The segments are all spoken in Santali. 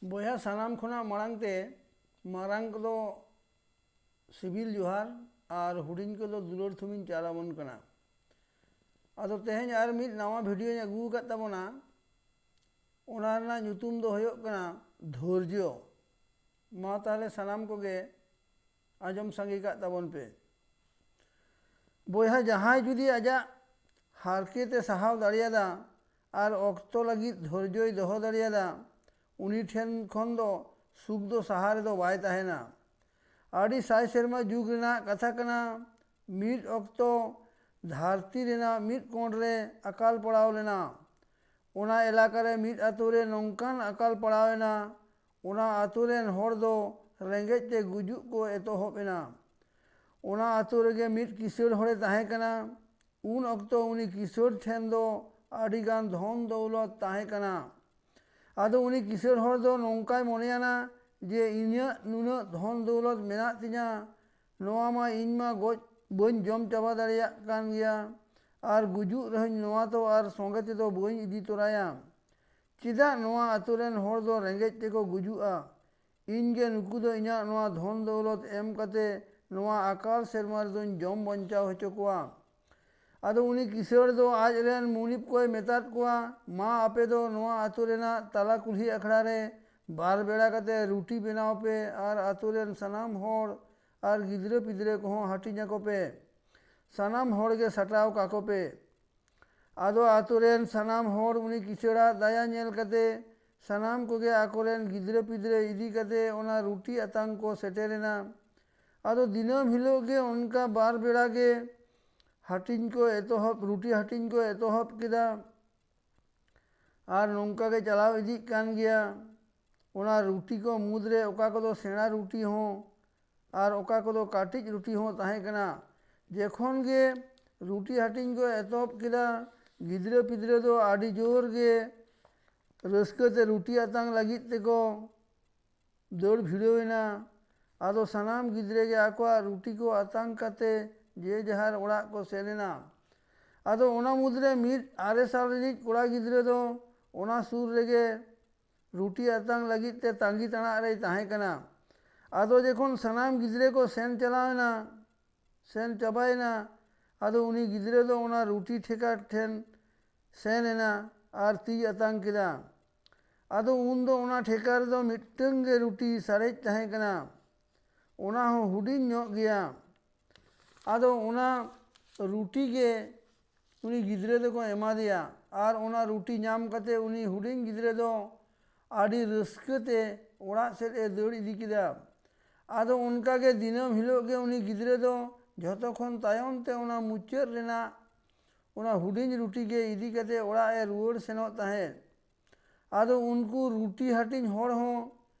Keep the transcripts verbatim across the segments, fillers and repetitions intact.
ᱵᱚᱭᱦᱟ, ᱥᱟᱱᱟᱢ ᱠᱷᱚᱱᱟᱜ ᱢᱟᱲᱟᱝ ᱛᱮ ᱢᱟᱨᱟᱝ ᱠᱚᱫᱚ ᱥᱤᱵᱤᱞ ᱡᱚᱦᱟᱨ ᱟᱨ ᱦᱩᱰᱤᱧ ᱠᱚᱫᱚ ᱫᱩᱞᱟᱹᱲ ᱛᱷᱩᱢᱤᱧ ᱪᱟᱞ ᱟᱵᱚᱱ ᱠᱟᱱᱟ᱾ ᱟᱫᱚ ᱛᱮᱦᱮᱧ ᱟᱨ ᱢᱤᱫ ᱱᱟᱣᱟ ᱵᱷᱤᱰᱤᱭᱳᱧ ᱟᱹᱜᱩ ᱟᱠᱟᱫ ᱛᱟᱵᱚᱱᱟ᱾ ᱚᱱᱟ ᱨᱮᱱᱟᱜ ᱧᱩᱛᱩᱢ ᱫᱚ ᱦᱩᱭᱩᱜ ᱠᱟᱱᱟ ᱫᱷᱳᱨᱡᱚ᱾ ᱢᱟ ᱛᱟᱦᱚᱞᱮ ᱥᱟᱱᱟᱢ ᱠᱚᱜᱮ ᱟᱸᱡᱚᱢ ᱥᱟᱸᱜᱮ ᱠᱟᱜ ᱛᱟᱵᱚᱱ ᱯᱮ᱾ ᱵᱚᱭᱦᱟ, ᱡᱟᱦᱟᱸᱭ ᱡᱩᱫᱤ ᱟᱡᱟᱜ ᱦᱟᱨᱠᱮᱛ ᱮ ᱥᱟᱦᱟᱣ ᱫᱟᱲᱮᱭᱟᱫᱟ ᱟᱨ ᱚᱠᱛᱚ ᱞᱟᱹᱜᱤᱫ ᱫᱷᱳᱨᱡᱚᱭ ᱫᱚᱦᱚ ᱫᱟᱲᱮᱭᱟᱫᱟ, ᱩᱱᱤ ᱴᱷᱮᱱ ᱠᱷᱚᱱ ᱫᱚ ᱥᱩᱠ ᱫᱚ ᱥᱟᱦᱟ ᱨᱮᱫᱚ ᱵᱟᱭ ᱛᱟᱦᱮᱱᱟ᱾ ᱟᱹᱰᱤ ᱥᱟᱭ ᱥᱮᱨᱢᱟ ᱡᱩᱜᱽ ᱨᱮᱱᱟᱜ ᱠᱟᱛᱷᱟ ᱠᱟᱱᱟ᱾ ᱢᱤᱫ ᱚᱠᱛᱚ ᱫᱷᱟᱹᱨᱛᱤ ᱨᱮᱱᱟᱜ ᱢᱤᱫ ᱠᱚᱬ ᱨᱮ ᱟᱠᱟᱞ ᱯᱟᱲᱟᱣ ᱞᱮᱱᱟ᱾ ᱚᱱᱟ ᱮᱞᱟᱠᱟ ᱨᱮ ᱢᱤᱫ ᱟᱛᱳ ᱨᱮ ᱱᱚᱝᱠᱟᱱ ᱟᱠᱟᱞ ᱯᱟᱲᱟᱣ ᱮᱱᱟ, ᱚᱱᱟ ᱟᱛᱳ ᱨᱮᱱ ᱦᱚᱲ ᱫᱚ ᱨᱮᱸᱜᱮᱡ ᱛᱮ ᱜᱩᱡᱩᱜ ᱠᱚ ᱮᱛᱚᱦᱚᱵ ᱮᱱᱟ᱾ ᱚᱱᱟ ᱟᱛᱳ ᱨᱮᱜᱮ ᱢᱤᱫ ᱠᱤᱥᱟᱹᱬ ᱦᱚᱲᱮ ᱛᱟᱦᱮᱸ ᱠᱟᱱᱟ᱾ ᱩᱱ ᱚᱠᱛᱚ ᱩᱱᱤ ᱠᱤᱥᱟᱹᱬ ᱴᱷᱮᱱ ᱫᱚ ᱟᱹᱰᱤᱜᱟᱱ ᱫᱷᱚᱱ ᱫᱚᱣᱞᱚᱛ ᱛᱟᱦᱮᱸ ᱠᱟᱱᱟ᱾ ᱟᱫᱚ ᱩᱱᱤ ᱠᱤᱥᱟᱹᱬ ᱦᱚᱲ ᱫᱚ ᱱᱚᱝᱠᱟᱭ ᱢᱚᱱᱮᱭᱟᱱᱟ ᱡᱮ, ᱤᱧᱟᱹᱜ ᱱᱩᱱᱟᱹᱜ ᱫᱷᱚᱱ ᱫᱚᱣᱞᱚᱛ ᱢᱮᱱᱟᱜ ᱛᱤᱧᱟ, ᱱᱚᱣᱟ ᱢᱟ ᱤᱧ ᱢᱟ ᱜᱚᱡ ᱵᱟᱹᱧ ᱡᱚᱢ ᱪᱟᱵᱟ ᱫᱟᱲᱮᱭᱟᱜ ᱠᱟᱱ ᱜᱮᱭᱟ, ᱟᱨ ᱜᱩᱡᱩᱜ ᱨᱮᱦᱚᱸᱧ ᱱᱚᱣᱟ ᱫᱚ ᱟᱨ ᱥᱚᱸᱜᱮ ᱛᱮᱫᱚ ᱵᱟᱹᱧ ᱤᱫᱤ ᱛᱚᱨᱟᱭᱟ᱾ ᱪᱮᱫᱟᱜ ᱱᱚᱣᱟ ᱟᱛᱳ ᱨᱮᱱ ᱦᱚᱲ ᱫᱚ ᱨᱮᱸᱜᱮᱡ ᱛᱮᱠᱚ ᱜᱩᱡᱩᱜᱼᱟ? ᱤᱧ ᱜᱮ ᱱᱩᱠᱩ ᱫᱚ ᱤᱧᱟᱹᱜ ᱱᱚᱣᱟ ᱫᱷᱚᱱ ᱫᱚᱣᱞᱚᱛ ᱮᱢ ᱠᱟᱛᱮ ᱱᱚᱣᱟ ᱟᱠᱟᱞ ᱥᱮᱨᱢᱟ ᱨᱮᱫᱚᱧ ᱡᱚᱢ ᱵᱟᱧᱪᱟᱣ ᱦᱚᱪᱚ ᱠᱚᱣᱟ᱾ ᱟᱫᱚ ᱩᱱᱤ ᱠᱤᱥᱟᱹᱬ ᱫᱚ ᱟᱡ ᱨᱮᱱ ᱢᱩᱱᱤᱯ ᱠᱚᱭ ᱢᱮᱛᱟᱫ ᱠᱚᱣᱟ, ᱢᱟ ᱟᱯᱮ ᱫᱚ ᱱᱚᱣᱟ ᱟᱛᱳ ᱨᱮᱱᱟᱜ ᱛᱟᱞᱟ ᱠᱩᱞᱦᱤ ᱟᱠᱷᱲᱟ ᱨᱮ ᱵᱟᱨ ᱵᱮᱲᱟ ᱠᱟᱛᱮ ᱨᱩᱴᱤ ᱵᱮᱱᱟᱣ ᱯᱮ ᱟᱨ ᱟᱛᱳ ᱨᱮᱱ ᱥᱟᱱᱟᱢ ᱦᱚᱲ ᱟᱨ ᱜᱤᱫᱽᱨᱟᱹ ᱯᱤᱫᱽᱨᱟᱹ ᱠᱚᱦᱚᱸ ᱦᱟᱹᱴᱤᱧ ᱟᱠᱚ ᱯᱮ᱾ ᱥᱟᱱᱟᱢ ᱦᱚᱲ ᱜᱮ ᱥᱟᱴᱟᱣ ᱠᱟᱠᱚ ᱯᱮ᱾ ᱟᱫᱚ ᱟᱛᱳ ᱨᱮᱱ ᱥᱟᱱᱟᱢ ᱦᱚᱲ ᱩᱱᱤ ᱠᱤᱥᱟᱹᱬᱟᱜ ᱫᱟᱭᱟ ᱧᱮᱞ ᱠᱟᱛᱮ ᱥᱟᱱᱟᱢ ᱠᱚᱜᱮ ᱟᱠᱚᱨᱮᱱ ᱜᱤᱫᱽᱨᱟᱹ ᱯᱤᱫᱽᱨᱟᱹ ᱤᱫᱤ ᱠᱟᱛᱮ ᱚᱱᱟ ᱨᱩᱴᱤ ᱟᱛᱟᱝ ᱠᱚ ᱥᱮᱴᱮᱨᱮᱱᱟ᱾ ᱟᱫᱚ ᱫᱤᱱᱟᱹᱢ ᱦᱤᱞᱳᱜ ᱜᱮ ᱚᱱᱠᱟ ᱵᱟᱨ ᱵᱮᱲᱟ ᱜᱮ ᱦᱟᱹᱴᱤᱧ ᱠᱚ ᱮᱛᱚᱦᱚᱵ, ᱨᱩᱴᱤ ᱦᱟᱹᱴᱤᱧ ᱠᱚ ᱮᱛᱚᱦᱚᱵ ᱠᱮᱫᱟ᱾ ᱟᱨ ᱱᱚᱝᱠᱟ ᱜᱮ ᱪᱟᱞᱟᱣ ᱤᱫᱤᱜ ᱠᱟᱱ ᱜᱮᱭᱟ᱾ ᱚᱱᱟ ᱨᱩᱴᱤ ᱠᱚ ᱢᱩᱫᱽᱨᱮ ᱚᱠᱟ ᱠᱚᱫᱚ ᱥᱮᱬᱟ ᱨᱩᱴᱤ ᱦᱚᱸ ᱟᱨ ᱚᱠᱟ ᱠᱚᱫᱚ ᱠᱟᱹᱴᱤᱡ ᱨᱩᱴᱤ ᱦᱚᱸ ᱛᱟᱦᱮᱸ ᱠᱟᱱᱟ᱾ ᱡᱚᱠᱷᱚᱱ ᱜᱮ ᱨᱩᱴᱤ ᱦᱟᱹᱴᱤᱧ ᱠᱚ ᱮᱛᱚᱦᱚᱵ ᱠᱮᱫᱟ, ᱜᱤᱫᱽᱨᱟᱹ ᱯᱤᱫᱽᱨᱟᱹ ᱫᱚ ᱟᱹᱰᱤ ᱡᱳᱨ ᱜᱮ ᱨᱟᱹᱥᱠᱟᱹ ᱛᱮ ᱨᱩᱴᱤ ᱟᱛᱟᱝ ᱞᱟᱹᱜᱤᱫ ᱛᱮᱠᱚ ᱫᱟᱹᱲ ᱵᱷᱤᱲᱟᱹᱣ ᱮᱱᱟ᱾ ᱟᱫᱚ ᱥᱟᱱᱟᱢ ᱜᱤᱫᱽᱨᱟᱹ ᱜᱮ ᱟᱠᱚᱣᱟᱜ ᱨᱩᱴᱤ ᱠᱚ ᱟᱛᱟᱝ ᱠᱟᱛᱮ ᱡᱮ ᱡᱟᱦᱟᱨ ᱚᱲᱟᱜ ᱠᱚ ᱥᱮᱱ ᱮᱱᱟ᱾ ᱟᱫᱚ ᱚᱱᱟ ᱢᱩᱫᱽᱨᱮ ᱢᱤᱫ ᱟᱨᱮ ᱥᱟᱞ ᱨᱤᱱᱤᱡ ᱠᱚᱲᱟ ᱜᱤᱫᱽᱨᱟᱹ ᱫᱚ ᱚᱱᱟ ᱥᱩᱨ ᱨᱮᱜᱮ ᱨᱩᱴᱤ ᱟᱛᱟᱝ ᱞᱟᱹᱜᱤᱫ ᱛᱮ ᱛᱟᱺᱜᱤ ᱛᱟᱲᱟᱜ ᱨᱮᱭ ᱛᱟᱦᱮᱸ ᱠᱟᱱᱟ᱾ ᱟᱫᱚ ᱡᱚᱠᱷᱚᱱ ᱥᱟᱱᱟᱢ ᱜᱤᱫᱽᱨᱟᱹ ᱠᱚ ᱥᱮᱱ ᱪᱟᱞᱟᱣᱮᱱᱟ, ᱥᱮᱱ ᱪᱟᱵᱟᱭᱮᱱᱟ, ᱟᱫᱚ ᱩᱱᱤ ᱜᱤᱫᱽᱨᱟᱹ ᱫᱚ ᱚᱱᱟ ᱨᱩᱴᱤ ᱴᱷᱮᱠᱟ ᱴᱷᱮᱱ ᱥᱮᱱ ᱮᱱᱟ ᱟᱨ ᱛᱤᱭ ᱟᱛᱟᱝ ᱠᱮᱫᱟ᱾ ᱟᱫᱚ ᱩᱱᱫᱚ ᱚᱱᱟ ᱴᱷᱮᱠᱟ ᱨᱮᱫᱚ ᱢᱤᱫᱴᱟᱹᱝ ᱜᱮ ᱨᱩᱴᱤ ᱥᱟᱨᱮᱡ ᱛᱟᱦᱮᱸ ᱠᱟᱱᱟ, ᱚᱱᱟ ᱦᱚᱸ ᱦᱩᱰᱤᱧ ᱧᱚᱜ ᱜᱮᱭᱟ᱾ ᱟᱫᱚ ᱚᱱᱟ ᱨᱩᱴᱤ ᱜᱮ ᱩᱱᱤ ᱜᱤᱫᱽᱨᱟᱹ ᱫᱚᱠᱚ ᱮᱢᱟᱫᱮᱭᱟ᱾ ᱟᱨ ᱚᱱᱟ ᱨᱩᱴᱤ ᱧᱟᱢ ᱠᱟᱛᱮ ᱩᱱᱤ ᱦᱩᱰᱤᱧ ᱜᱤᱫᱽᱨᱟᱹ ᱫᱚ ᱟᱹᱰᱤ ᱨᱟᱹᱥᱠᱟᱹ ᱛᱮ ᱚᱲᱟᱜ ᱥᱮᱫ ᱮ ᱫᱟᱹᱲ ᱤᱫᱤ ᱠᱮᱫᱟ᱾ ᱟᱫᱚ ᱚᱱᱠᱟ ᱜᱮ ᱫᱤᱱᱟᱹᱢ ᱦᱤᱞᱳᱜ ᱜᱮ ᱩᱱᱤ ᱜᱤᱫᱽᱨᱟᱹ ᱫᱚ ᱡᱷᱚᱛᱚ ᱠᱷᱚᱱ ᱛᱟᱭᱚᱢ ᱛᱮ ᱚᱱᱟ ᱢᱩᱪᱟᱹᱫ ᱨᱮᱱᱟᱜ ᱚᱱᱟ ᱦᱩᱰᱤᱧ ᱨᱩᱴᱤ ᱜᱮ ᱤᱫᱤ ᱠᱟᱛᱮ ᱚᱲᱟᱜ ᱮ ᱨᱩᱣᱟᱹᱲ ᱥᱮᱱᱚᱜ ᱛᱟᱦᱮᱸᱫ᱾ ᱟᱫᱚ ᱩᱱᱠᱩ ᱨᱩᱴᱤ ᱦᱟᱹᱴᱤᱧ ᱦᱚᱲ ᱦᱚᱸ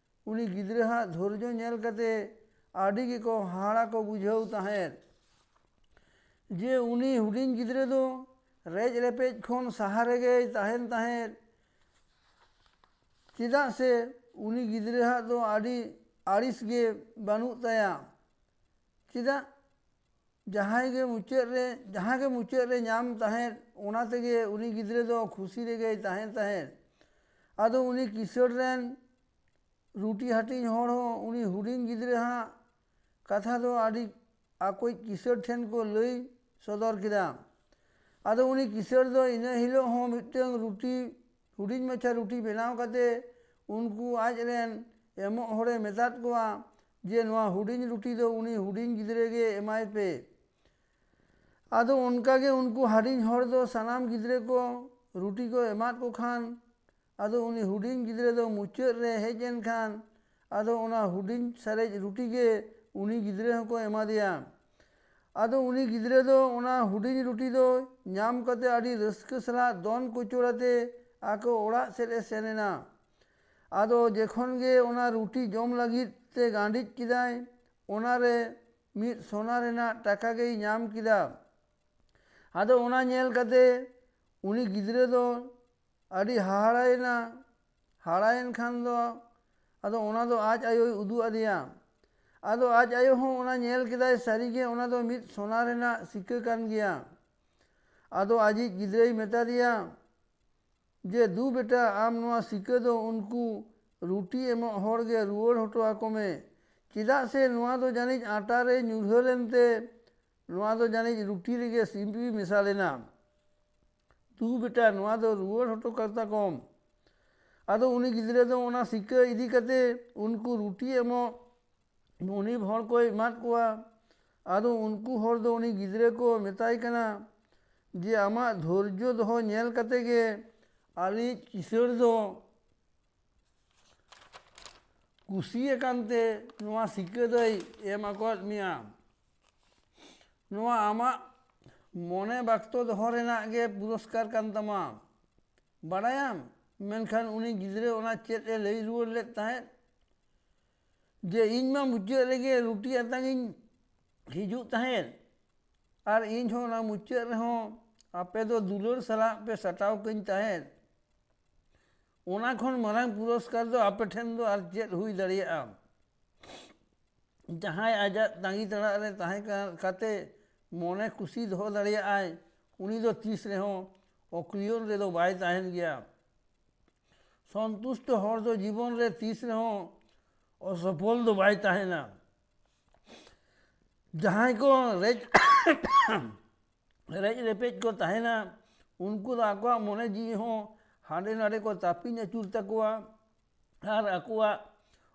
ᱩᱱᱤ ᱜᱤᱫᱽᱨᱟᱹᱣᱟᱜ ᱫᱷᱳᱨᱡᱚ ᱧᱮᱞ ᱠᱟᱛᱮ ᱟᱹᱰᱤ ᱜᱮᱠᱚ ᱦᱟᱦᱟᱲᱟ ᱠᱚ ᱵᱩᱡᱷᱟᱹᱣ ᱛᱟᱦᱮᱸᱫ ᱡᱮ ᱩᱱᱤ ᱦᱩᱰᱤᱧ ᱜᱤᱫᱽᱨᱟᱹ ᱫᱚ ᱨᱮᱡ ᱨᱮᱯᱮᱡ ᱠᱷᱚᱱ ᱥᱟᱦᱟ ᱨᱮᱜᱮᱭ ᱛᱟᱦᱮᱱ ᱛᱟᱦᱮᱸᱫ᱾ ᱪᱮᱫᱟᱜ ᱥᱮ ᱩᱱᱤ ᱜᱤᱫᱽᱨᱟᱹᱣᱟᱜ ᱫᱚ ᱟᱹᱰᱤ ᱟᱹᱲᱤᱥ ᱜᱮ ᱵᱟᱹᱱᱩᱜ ᱛᱟᱭᱟ᱾ ᱪᱮᱫᱟᱜ ᱡᱟᱦᱟᱸᱭ ᱜᱮ ᱢᱩᱪᱟᱹᱫ ᱨᱮ, ᱡᱟᱦᱟᱸ ᱜᱮ ᱢᱩᱪᱟᱹᱫ ᱨᱮ ᱧᱟᱢ ᱛᱟᱦᱮᱸᱫ, ᱚᱱᱟ ᱛᱮᱜᱮ ᱩᱱᱤ ᱜᱤᱫᱽᱨᱟᱹ ᱫᱚ ᱠᱷᱩᱥᱤ ᱨᱮᱜᱮᱭ ᱛᱟᱦᱮᱱ ᱛᱟᱦᱮᱸᱫ᱾ ᱟᱫᱚ ᱩᱱᱤ ᱠᱤᱥᱟᱹᱬ ᱨᱮᱱ ᱨᱩᱴᱤ ᱦᱟᱹᱴᱤᱧ ᱦᱚᱲ ᱦᱚᱸ ᱩᱱᱤ ᱦᱩᱰᱤᱧ ᱜᱤᱫᱽᱨᱟᱹᱣᱟᱜ ᱠᱟᱛᱷᱟ ᱫᱚ ᱟᱹᱰᱤ ᱟᱠᱚᱭᱤᱡ ᱠᱤᱥᱟᱹᱬ ᱴᱷᱮᱱ ᱠᱚ ᱞᱟᱹᱭ ᱥᱚᱫᱚᱨ ᱠᱮᱫᱟ᱾ ᱟᱫᱚ ᱩᱱᱤ ᱠᱤᱥᱟᱹᱬ ᱫᱚ ᱤᱱᱟᱹ ᱦᱤᱞᱳᱜ ᱦᱚᱸ ᱢᱤᱫᱴᱟᱹᱝ ᱨᱩᱴᱤ, ᱦᱩᱰᱤᱧ ᱢᱟᱪᱷᱟ ᱨᱩᱴᱤ ᱵᱮᱱᱟᱣ ᱠᱟᱛᱮ ᱩᱱᱠᱩ ᱟᱡ ᱨᱮᱱ ᱮᱢᱚᱜ ᱦᱚᱲᱮ ᱢᱮᱛᱟᱫ ᱠᱚᱣᱟ ᱡᱮ ᱱᱚᱣᱟ ᱦᱩᱰᱤᱧ ᱨᱩᱴᱤ ᱫᱚ ᱩᱱᱤ ᱦᱩᱰᱤᱧ ᱜᱤᱫᱽᱨᱟᱹ ᱜᱮ ᱮᱢᱟᱭ ᱯᱮ᱾ ᱟᱫᱚ ᱚᱱᱠᱟ ᱜᱮ ᱩᱱᱠᱩ ᱦᱩᱰᱤᱧ ᱦᱚᱲ ᱫᱚ ᱥᱟᱱᱟᱢ ᱜᱤᱫᱽᱨᱟᱹ ᱠᱚ ᱨᱩᱴᱤ ᱠᱚ ᱮᱢᱟᱫ ᱠᱚ ᱠᱷᱟᱱ, ᱟᱫᱚ ᱩᱱᱤ ᱦᱩᱰᱤᱧ ᱜᱤᱫᱽᱨᱟᱹ ᱫᱚ ᱢᱩᱪᱟᱹᱫ ᱨᱮ ᱦᱮᱡ ᱮᱱ ᱠᱷᱟᱱ, ᱟᱫᱚ ᱚᱱᱟ ᱦᱩᱰᱤᱧ ᱥᱟᱨᱮᱡ ᱨᱩᱴᱤ ᱜᱮ ᱩᱱᱤ ᱜᱤᱫᱽᱨᱟᱹ ᱦᱚᱸᱠᱚ ᱮᱢᱟ ᱫᱮᱭᱟ᱾ ᱟᱫᱚ ᱩᱱᱤ ᱜᱤᱫᱽᱨᱟᱹ ᱫᱚ ᱚᱱᱟ ᱦᱩᱰᱤᱧ ᱨᱩᱴᱤ ᱫᱚ ᱧᱟᱢ ᱠᱟᱛᱮ ᱟᱹᱰᱤ ᱨᱟᱹᱥᱠᱟᱹ ᱥᱟᱞᱟᱜ ᱫᱚᱱ ᱠᱩᱪᱩᱲ ᱟᱛᱮ ᱟᱠᱚ ᱚᱲᱟᱜ ᱥᱮᱫ ᱮ ᱥᱮᱱ ᱮᱱᱟ᱾ ᱟᱫᱚ ᱡᱚᱠᱷᱚᱱ ᱜᱮ ᱚᱱᱟ ᱨᱩᱴᱤ ᱡᱚᱢ ᱞᱟᱹᱜᱤᱫ ᱛᱮ ᱜᱟᱸᱰᱤᱡ ᱠᱮᱫᱟᱭ, ᱚᱱᱟᱨᱮ ᱢᱤᱫ ᱥᱚᱱᱟ ᱨᱮᱱᱟᱜ ᱴᱟᱠᱟ ᱜᱮᱭ ᱧᱟᱢ ᱠᱮᱫᱟ᱾ ᱟᱫᱚ ᱚᱱᱟ ᱧᱮᱞ ᱠᱟᱛᱮ ᱩᱱᱤ ᱜᱤᱫᱽᱨᱟᱹ ᱫᱚ ᱟᱹᱰᱤ ᱦᱟᱦᱟᱲᱟᱭᱮᱱᱟ᱾ ᱦᱟᱨᱟᱭᱮᱱ ᱠᱷᱟᱱ ᱫᱚ ᱟᱫᱚ ᱚᱱᱟ ᱫᱚ ᱟᱡ ᱟᱭᱳᱭ ᱩᱫᱩᱜ ᱟᱫᱮᱭᱟ᱾ ᱟᱫᱚ ᱟᱡ ᱟᱭᱳ ᱦᱚᱸ ᱚᱱᱟ ᱧᱮᱞ ᱠᱮᱫᱟᱭ, ᱥᱟᱹᱨᱤᱜᱮ ᱚᱱᱟ ᱫᱚ ᱢᱤᱫ ᱥᱚᱱᱟ ᱨᱮᱱᱟᱜ ᱥᱤᱠᱟᱹ ᱠᱟᱱ ᱜᱮᱭᱟ᱾ ᱟᱫᱚ ᱟᱡᱤᱡ ᱜᱤᱫᱽᱨᱟᱹᱭ ᱢᱮᱛᱟ ᱫᱮᱭᱟ, ᱡᱮ, "ᱫᱩ ᱵᱮᱴᱟ, ᱟᱢ ᱱᱚᱣᱟ ᱥᱤᱠᱟᱹ ᱫᱚ ᱩᱱᱠᱩ ᱨᱩᱴᱤ ᱮᱢᱚᱜ ᱦᱚᱲ ᱜᱮ ᱨᱩᱣᱟᱹᱲ ᱦᱚᱴᱚ ᱟᱠᱚ ᱢᱮ, ᱪᱮᱫᱟᱜ ᱥᱮ ᱱᱚᱣᱟ ᱫᱚ ᱡᱟᱹᱱᱤᱡ ᱟᱴᱟ ᱨᱮ ᱧᱩᱨᱦᱟᱹ ᱞᱮᱱᱛᱮ ᱱᱚᱣᱟ ᱫᱚ ᱡᱟᱹᱱᱤᱡ ᱨᱩᱴᱤ ᱨᱮᱜᱮ ᱥᱤᱯᱤ ᱢᱮᱥᱟ ᱞᱮᱱᱟ᱾ ᱫᱩ ᱵᱮᱴᱟ, ᱱᱚᱣᱟ ᱫᱚ ᱨᱩᱣᱟᱹᱲ ᱦᱚᱴᱚ ᱠᱟᱛᱟ ᱠᱚᱢ᱾" ᱟᱫᱚ ᱩᱱᱤ ᱜᱤᱫᱽᱨᱟᱹ ᱫᱚ ᱚᱱᱟ ᱥᱤᱠᱟᱹ ᱤᱫᱤ ᱠᱟᱛᱮ ᱩᱱᱠᱩ ᱨᱩᱴᱤ ᱮᱢᱚᱜ ᱢᱩᱱᱤᱵ ᱦᱚᱲ ᱠᱚᱭ ᱮᱢᱟᱫ ᱠᱚᱣᱟ᱾ ᱟᱫᱚ ᱩᱱᱠᱩ ᱦᱚᱲ ᱫᱚ ᱩᱱᱤ ᱜᱤᱫᱽᱨᱟᱹ ᱠᱚ ᱢᱮᱛᱟᱭ ᱠᱟᱱᱟ ᱡᱮ, "ᱟᱢᱟᱜ ᱫᱷᱳᱨᱡᱚ ᱫᱚᱦᱚ ᱧᱮᱞ ᱠᱟᱛᱮ ᱜᱮ ᱟᱞᱮᱭᱤᱡ ᱠᱤᱥᱟᱹᱬ ᱫᱚ ᱠᱩᱥᱤ ᱟᱠᱟᱱ ᱛᱮ ᱱᱚᱣᱟ ᱥᱤᱠᱟᱹ ᱫᱚᱭ ᱮᱢ ᱟᱠᱟᱫ ᱢᱮᱭᱟ᱾ ᱱᱚᱣᱟ ᱟᱢᱟᱜ ᱢᱚᱱᱮ ᱵᱟᱠᱛᱚ ᱫᱚᱦᱚ ᱨᱮᱱᱟᱜ ᱜᱮ ᱯᱩᱨᱚᱥᱠᱟᱨ ᱠᱟᱱ ᱛᱟᱢᱟ, ᱵᱟᱲᱟᱭᱟᱢ?" ᱢᱮᱱᱠᱷᱟᱱ ᱩᱱᱤ ᱜᱤᱫᱽᱨᱟᱹ ᱚᱱᱟ ᱪᱮᱫ ᱮ ᱞᱟᱹᱭ ᱨᱩᱣᱟᱹᱲ ᱞᱮᱫ ᱛᱟᱦᱮᱸᱫ? ᱡᱮ, "ᱤᱧ ᱢᱟ ᱢᱩᱪᱟᱹᱫ ᱨᱮᱜᱮ ᱨᱩᱴᱤ ᱟᱛᱟᱝ ᱤᱧ ᱦᱤᱡᱩᱜ ᱛᱟᱦᱮᱸᱫ, ᱟᱨ ᱤᱧ ᱦᱚᱸ ᱚᱱᱟ ᱢᱩᱪᱟᱹᱫ ᱨᱮᱦᱚᱸ ᱟᱯᱮ ᱫᱚ ᱫᱩᱞᱟᱹᱲ ᱥᱟᱞᱟᱜ ᱯᱮ ᱥᱟᱴᱟᱣ ᱠᱟᱹᱧ ᱛᱟᱦᱮᱸᱫ, ᱚᱱᱟ ᱠᱷᱚᱱ ᱢᱟᱨᱟᱝ ᱯᱩᱨᱚᱥᱠᱟᱨ ᱫᱚ ᱟᱯᱮ ᱴᱷᱮᱱ ᱫᱚ ᱟᱨ ᱪᱮᱫ ᱦᱩᱭ ᱫᱟᱲᱮᱭᱟᱜᱼᱟ?" ᱡᱟᱦᱟᱸᱭ ᱟᱡᱟᱜ ᱛᱟᱺᱜᱤ ᱛᱟᱲᱟᱜ ᱨᱮ ᱛᱟᱦᱮᱸ ᱠᱟ-, ᱠᱟᱛᱮ ᱢᱚᱱᱮ ᱠᱩᱥᱤ ᱫᱚᱦᱚ ᱫᱟᱲᱮᱭᱟᱜᱼᱟᱭ, ᱩᱱᱤ ᱫᱚ ᱛᱤᱥ ᱨᱮᱦᱚᱸ ᱚᱠᱞᱤᱭᱚᱱ ᱨᱮᱫᱚ ᱵᱟᱭ ᱛᱟᱦᱮᱱ ᱜᱮᱭᱟ᱾ ᱥᱚᱱᱛᱩᱥᱴᱚ ᱦᱚᱲ ᱫᱚ ᱡᱤᱵᱚᱱ ᱨᱮ ᱛᱤᱥ ᱨᱮᱦᱚᱸ ᱚᱥᱚᱯᱷᱚᱞ ᱫᱚ ᱵᱟᱭ ᱛᱟᱦᱮᱱᱟ᱾ ᱡᱟᱦᱟᱸᱭ ᱠᱚ ᱨᱮᱡ ᱨᱮᱡ ᱨᱮᱯᱮᱡ ᱠᱚ ᱛᱟᱦᱮᱱᱟ, ᱩᱱᱠᱩ ᱫᱚ ᱟᱠᱚᱣᱟᱜ ᱢᱚᱱᱮ ᱡᱤᱣᱤ ᱦᱚᱸ ᱦᱟᱸᱰᱮ ᱱᱟᱰᱮ ᱠᱚ ᱛᱟᱹᱯᱤᱧ ᱟᱹᱪᱩᱨ ᱛᱟᱠᱚᱣᱟ ᱟᱨ ᱟᱠᱚᱣᱟᱜ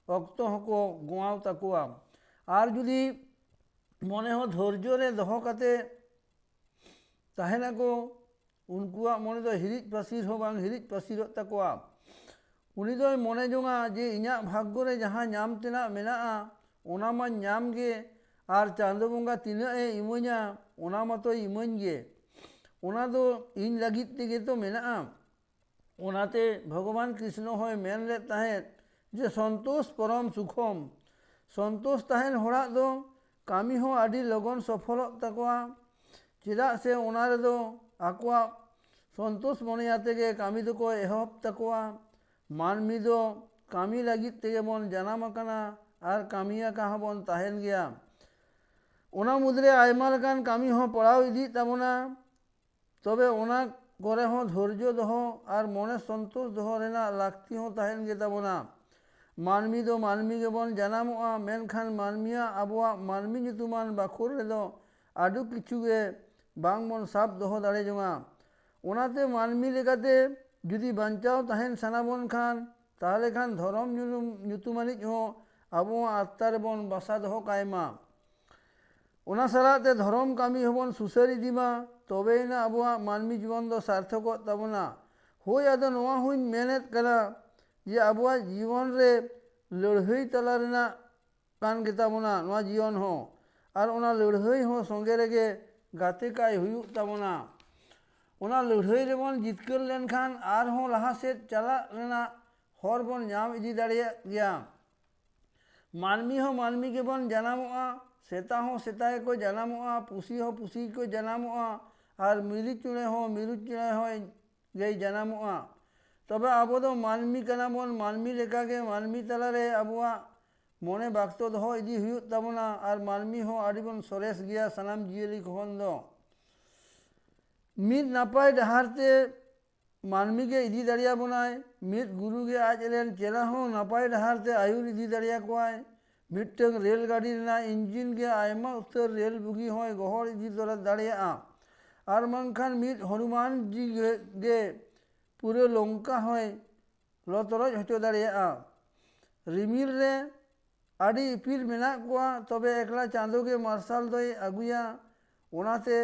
ᱚᱠᱛᱚ ᱦᱚᱸᱠᱚ ᱜᱚᱸᱣᱟᱣ ᱛᱟᱠᱚᱣᱟ᱾ ᱟᱨ ᱡᱩᱫᱤ ᱢᱚᱱᱮ ᱦᱚᱸ ᱫᱷᱳᱨᱡᱚ ᱨᱮ ᱫᱚᱦᱚ ᱠᱟᱛᱮ ᱛᱟᱦᱮᱱᱟᱠᱚ, ᱩᱱᱠᱩᱣᱟᱜ ᱢᱚᱱᱮ ᱫᱚ ᱦᱤᱨᱤᱡ ᱯᱟᱹᱥᱤᱨ ᱦᱚᱸ ᱵᱟᱝ ᱦᱤᱨᱤᱡ ᱯᱟᱹᱥᱤᱨᱚᱜ ᱛᱟᱠᱚᱣᱟ᱾ ᱩᱱᱤ ᱫᱚᱭ ᱢᱚᱱᱮ ᱡᱚᱝᱟ ᱡᱮ, "ᱤᱧᱟᱹᱜ ᱵᱷᱟᱜᱽᱜᱚ ᱨᱮ ᱡᱟᱦᱟᱸ ᱧᱟᱢ ᱛᱮᱱᱟᱜ ᱢᱮᱱᱟᱜᱼᱟ, ᱚᱱᱟ ᱢᱟᱧ ᱧᱟᱢ ᱜᱮ, ᱟᱨ ᱪᱟᱸᱫᱚ ᱵᱚᱸᱜᱟ ᱛᱤᱱᱟᱹᱜ ᱮ ᱤᱢᱟᱹᱧᱟ, ᱚᱱᱟ ᱢᱟᱛᱚᱭ ᱤᱢᱟᱹᱧ ᱜᱮ, ᱚᱱᱟ ᱫᱚ ᱤᱧ ᱞᱟᱹᱜᱤᱫ ᱛᱮᱜᱮ ᱛᱚ ᱢᱮᱱᱟᱜᱼᱟ᱾" ᱚᱱᱟᱛᱮ ᱵᱷᱚᱜᱚᱵᱟᱱ ᱠᱨᱤᱥᱱᱚ ᱦᱚᱸᱭ ᱢᱮᱱ ᱞᱮᱫ ᱛᱟᱦᱮᱸᱫ ᱡᱮ, "ᱥᱚᱱᱛᱳᱥ ᱯᱚᱨᱚᱢ ᱥᱩᱠᱷᱚᱢ", ᱥᱚᱱᱛᱳᱥ ᱛᱟᱦᱮᱱ ᱦᱚᱲᱟᱜ ᱫᱚ ᱠᱟᱹᱢᱤ ᱦᱚᱸ ᱟᱹᱰᱤ ᱞᱚᱜᱚᱱ ᱥᱚᱯᱷᱚᱞᱚᱜ ᱛᱟᱠᱚᱣᱟ, ᱪᱮᱫᱟᱜ ᱥᱮ ᱚᱱᱟ ᱨᱮᱫᱚ ᱟᱠᱚᱣᱟᱜ ᱥᱚᱱᱛᱳᱥ ᱢᱚᱱᱮ ᱟᱛᱮ ᱜᱮ ᱠᱟᱹᱢᱤ ᱫᱚᱠᱚ ᱮᱦᱚᱵ ᱛᱟᱠᱚᱣᱟ᱾ ᱢᱟᱹᱱᱢᱤ ᱫᱚ ᱠᱟᱹᱢᱤ ᱞᱟᱹᱜᱤᱫ ᱛᱮᱜᱮ ᱵᱚᱱ ᱡᱟᱱᱟᱢ ᱟᱠᱟᱱᱟ ᱟᱨ ᱠᱟᱹᱢᱤ ᱟᱠᱟ ᱦᱚᱸᱵᱚᱱ ᱛᱟᱦᱮᱱ ᱜᱮᱭᱟ᱾ ᱚᱱᱟ ᱢᱩᱫᱽᱨᱮ ᱟᱭᱢᱟ ᱞᱮᱠᱟᱱ ᱠᱟᱹᱢᱤ ᱦᱚᱸ ᱯᱟᱲᱟᱣ ᱤᱫᱤᱜ ᱛᱟᱵᱚᱱᱟ᱾ ᱛᱚᱵᱮ ᱚᱱᱟ ᱠᱚᱨᱮ ᱦᱚᱸ ᱫᱷᱳᱨᱡᱚ ᱫᱚᱦᱚ ᱟᱨ ᱢᱚᱱᱮ ᱥᱚᱱᱛᱳᱥ ᱫᱚᱦᱚ ᱨᱮᱱᱟᱜ ᱞᱟᱹᱠᱛᱤ ᱦᱚᱸ ᱛᱟᱦᱮᱱ ᱜᱮᱛᱟᱵᱚᱱᱟ᱾ ᱢᱟᱹᱱᱢᱤ ᱫᱚ ᱢᱟᱹᱱᱢᱤ ᱜᱮᱵᱚᱱ ᱡᱟᱱᱟᱢᱚᱜᱼᱟ, ᱢᱮᱱᱠᱷᱟᱱ ᱢᱟᱹᱱᱢᱤᱭᱟᱜ ᱟᱵᱚᱣᱟᱜ ᱢᱟᱹᱱᱢᱤ ᱧᱩᱛᱩᱢᱟᱱ ᱵᱟᱠᱷᱳᱞ ᱨᱮᱫᱚ ᱟᱹᱰᱤ ᱠᱤᱪᱷᱩ ᱜᱮ ᱵᱟᱝ ᱵᱚᱱ ᱥᱟᱵ ᱫᱚᱦᱚ ᱫᱟᱲᱮ ᱡᱚᱝᱟ᱾ ᱚᱱᱟᱛᱮ ᱢᱟᱹᱱᱢᱤ ᱞᱮᱠᱟᱛᱮ ᱡᱩᱫᱤ ᱵᱟᱧᱪᱟᱣ ᱛᱟᱦᱮᱱ ᱥᱟᱱᱟ ᱵᱚᱱ ᱠᱷᱟᱱ, ᱛᱟᱦᱚᱞᱮ ᱠᱷᱟᱱ ᱫᱷᱚᱨᱚᱢ ᱧᱩᱛᱩᱢ, ᱧᱩᱛᱩᱢᱟᱱᱤᱡ ᱦᱚᱸ ᱟᱵᱚᱣᱟᱜ ᱟᱛᱛᱟ ᱨᱮᱵᱚᱱ ᱵᱟᱥᱟ ᱫᱚᱦᱚ ᱠᱟᱭ ᱢᱟ᱾ ᱚᱱᱟ ᱥᱟᱞᱟᱜ ᱛᱮ ᱫᱷᱚᱨᱚᱢ ᱠᱟᱹᱢᱤ ᱦᱚᱸᱵᱚᱱ ᱥᱩᱥᱟᱹᱨ ᱤᱫᱤ ᱢᱟ, ᱛᱚᱵᱮᱭᱮᱱᱟ ᱟᱵᱚᱣᱟᱜ ᱢᱟᱹᱱᱢᱤ ᱡᱤᱵᱚᱱ ᱫᱚ ᱥᱟᱨᱛᱷᱚᱠᱚᱜ ᱛᱟᱵᱚᱱᱟ᱾ ᱦᱳᱭ, ᱟᱫᱚ ᱱᱚᱣᱟ ᱦᱚᱸᱧ ᱢᱮᱱᱮᱫ ᱠᱟᱱᱟ ᱡᱮ ᱟᱵᱚᱣᱟᱜ ᱡᱤᱵᱚᱱ ᱨᱮ ᱞᱟᱹᱲᱦᱟᱹᱭ ᱛᱟᱞᱟ ᱨᱮᱱᱟᱜ ᱠᱟᱱ ᱜᱮᱛᱟᱵᱚᱱᱟ ᱱᱚᱣᱟ ᱡᱤᱭᱚᱱ ᱦᱚᱸ᱾ ᱟᱨ ᱚᱱᱟ ᱞᱟᱹᱲᱦᱟᱹᱭ ᱦᱚᱸ ᱥᱚᱸᱜᱮ ᱨᱮᱜᱮ ᱜᱟᱛᱮ ᱠᱟᱭ ᱦᱩᱭᱩᱜ ᱛᱟᱵᱚᱱᱟ᱾ ᱚᱱᱟ ᱞᱟᱹᱲᱦᱟᱹᱭ ᱨᱮᱵᱚᱱ ᱡᱤᱛᱠᱟᱹᱨ ᱞᱮᱱᱠᱷᱟᱱ ᱟᱨᱦᱚᱸ ᱞᱟᱦᱟ ᱥᱮᱫ ᱪᱟᱞᱟᱜ ᱨᱮᱱᱟᱜ ᱦᱚᱨ ᱵᱚᱱ ᱧᱟᱢ ᱤᱫᱤ ᱫᱟᱲᱮᱭᱟᱜ ᱜᱮᱭᱟ᱾ ᱢᱟᱹᱱᱢᱤ ᱦᱚᱸ ᱢᱟᱹᱱᱢᱤ ᱜᱮᱵᱚᱱ ᱡᱟᱱᱟᱢᱚᱜᱼᱟ, ᱥᱮᱛᱟ ᱦᱚᱸ ᱥᱮᱛᱟ ᱜᱮᱠᱚ ᱡᱟᱱᱟᱢᱚᱜᱼᱟ, ᱯᱩᱥᱤ ᱦᱚᱸ ᱯᱩᱥᱤ ᱜᱮᱠᱚ ᱡᱟᱱᱟᱢᱚᱜᱼᱟ, ᱟᱨ ᱢᱤᱨᱩ ᱪᱮᱬᱮ ᱦᱚᱸ ᱢᱤᱨᱩ ᱪᱮᱬᱮ ᱦᱚᱸᱭ ᱜᱮᱭ ᱡᱟᱱᱟᱢᱚᱜᱼᱟ᱾ ᱛᱚᱵᱮ ᱟᱵᱚ ᱫᱚ ᱢᱟᱹᱱᱢᱤ ᱠᱟᱱᱟ ᱵᱚᱱ, ᱢᱟᱹᱱᱢᱤ ᱞᱮᱠᱟᱜᱮ ᱢᱟᱹᱱᱢᱤ ᱛᱟᱞᱟᱨᱮ ᱟᱵᱚᱣᱟᱜ ᱢᱚᱱᱮ ᱵᱟᱠᱛᱚ ᱫᱚᱦᱚ ᱤᱫᱤ ᱦᱩᱭᱩᱜ ᱛᱟᱵᱚᱱᱟ, ᱟᱨ ᱢᱟᱹᱱᱢᱤ ᱦᱚᱸ ᱟᱹᱰᱤ ᱵᱚᱱ ᱥᱚᱨᱮᱥ ᱜᱮᱭᱟ ᱥᱟᱱᱟᱢ ᱡᱤᱭᱟᱹᱞᱤ ᱠᱷᱚᱱ ᱫᱚ᱾ ᱢᱤᱫ ᱱᱟᱯᱟᱭ ᱰᱟᱦᱟᱨ ᱛᱮ ᱢᱟᱹᱱᱢᱤ ᱜᱮ ᱤᱫᱤ ᱫᱟᱲᱮᱭᱟᱵᱚᱱᱟᱭ᱾ ᱢᱤᱫ ᱜᱩᱨᱩ ᱜᱮ ᱟᱡ ᱨᱮᱱ ᱪᱮᱞᱟ ᱦᱚᱸ ᱱᱟᱯᱟᱭ ᱰᱟᱦᱟᱨ ᱛᱮ ᱟᱹᱭᱩᱨ ᱤᱫᱤ ᱫᱟᱲᱮᱭᱟᱠᱚᱣᱟᱭ᱾ ᱢᱤᱫᱴᱟᱝ ᱨᱮᱞ ᱜᱟᱹᱰᱤ ᱨᱮᱱᱟᱜ ᱤᱧᱡᱤᱱ ᱜᱮ ᱟᱭᱢᱟ ᱩᱛᱟᱹᱨ ᱨᱮᱞ ᱵᱩᱜᱤ ᱦᱚᱸᱭ ᱜᱚᱦᱚᱲ ᱤᱫᱤ ᱛᱚᱨᱟ ᱫᱟᱲᱮᱭᱟᱜᱼᱟ᱾ ᱟᱨ ᱵᱟᱝᱠᱷᱟᱱ ᱢᱤᱫ ᱦᱚᱱᱩᱢᱟᱱ ᱡᱤ ᱜᱮ, ᱜᱮ ᱯᱩᱨᱟᱹ ᱞᱚᱝᱠᱟ ᱦᱚᱸᱭ ᱞᱚ ᱛᱚᱨᱚᱡ ᱦᱚᱪᱚ ᱫᱟᱲᱮᱭᱟᱜᱼᱟ᱾ ᱨᱤᱢᱤᱞ ᱨᱮ ᱟᱹᱰᱤ ᱤᱯᱤᱞ ᱢᱮᱱᱟᱜ ᱠᱚᱣᱟ, ᱛᱚᱵᱮ ᱮᱠᱞᱟ ᱪᱟᱸᱫᱳ ᱜᱮ ᱢᱟᱨᱥᱟᱞ ᱫᱚᱭ ᱟᱹᱜᱩᱭᱟ᱾ ᱚᱱᱟᱛᱮ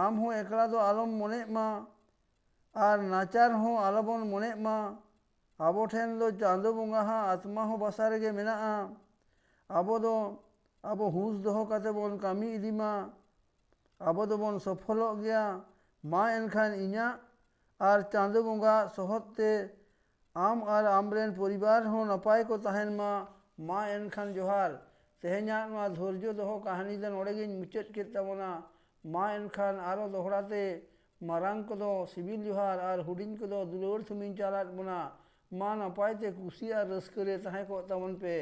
ᱟᱢ ᱦᱚᱸ ᱮᱠᱞᱟ ᱫᱚ ᱟᱞᱚᱢ ᱢᱚᱱᱮᱜ ᱢᱟ᱾ ᱟᱨ ᱱᱟᱪᱟᱨ ᱦᱚᱸ ᱟᱞᱚᱵᱚᱱ ᱢᱚᱱᱮᱜ ᱢᱟ᱾ ᱟᱵᱚ ᱴᱷᱮᱱ ᱫᱚ ᱪᱟᱸᱫᱳ ᱵᱚᱸᱜᱟ ᱦᱟᱜ ᱟᱛᱢᱟ ᱦᱚᱸ ᱵᱟᱥᱟ ᱨᱮᱜᱮ ᱢᱮᱱᱟᱜᱼᱟ᱾ ᱟᱵᱚ ᱫᱚ ᱟᱵᱚ ᱦᱩᱸᱥ ᱫᱚᱦᱚ ᱠᱟᱛᱮ ᱵᱚᱱ ᱠᱟᱹᱢᱤ ᱤᱫᱤ ᱢᱟ᱾ ᱟᱵᱚ ᱫᱚᱵᱚᱱ ᱥᱚᱯᱷᱚᱞᱚᱜ ᱜᱮᱭᱟ᱾ ᱢᱟ ᱮᱱᱠᱷᱟᱱ ᱤᱧᱟᱹᱜ ᱟᱨ ᱪᱟᱸᱫᱳ ᱵᱚᱸᱜᱟ ᱥᱚᱦᱚᱫ ᱛᱮ ᱟᱢ ᱟᱨ ᱟᱢᱨᱮᱱ ᱯᱚᱨᱤᱵᱟᱨ ᱦᱚᱸ ᱱᱟᱯᱟᱭ ᱠᱚ ᱛᱟᱦᱮᱱ ᱢᱟ᱾ ᱢᱟ ᱮᱱᱠᱷᱟᱱ ᱡᱚᱦᱟᱨ᱾ ᱛᱮᱦᱮᱧᱟᱜ ᱱᱚᱣᱟ ᱫᱷᱳᱨᱡᱚ ᱫᱚᱦᱚ ᱠᱟᱹᱦᱱᱤ ᱫᱚ ᱱᱚᱰᱮ ᱜᱤᱧ ᱢᱩᱪᱟᱹᱫ ᱠᱮᱫ ᱛᱟᱵᱚᱱᱟ᱾ ᱢᱟ ᱮᱱᱠᱷᱟᱱ ᱟᱨᱚ ᱫᱚᱦᱲᱟ ᱛᱮ ᱢᱟᱨᱟᱝ ᱠᱚᱫᱚ ᱥᱤᱵᱤᱞ ᱡᱚᱦᱟᱨ ᱟᱨ ᱦᱩᱰᱤᱧ ᱠᱚᱫᱚ ᱫᱩᱞᱟᱹᱲ ᱛᱷᱩᱢᱤᱧ ᱪᱟᱞᱟᱫ ᱵᱚᱱᱟ᱾ ᱢᱟ ᱱᱟᱯᱟᱭ ᱛᱮ ᱠᱩᱥᱤ ᱟᱨ ᱨᱟᱹᱥᱠᱟᱹ ᱨᱮ ᱛᱟᱦᱮᱸ ᱠᱚᱜ ᱛᱟᱵᱚᱱ ᱯᱮ᱾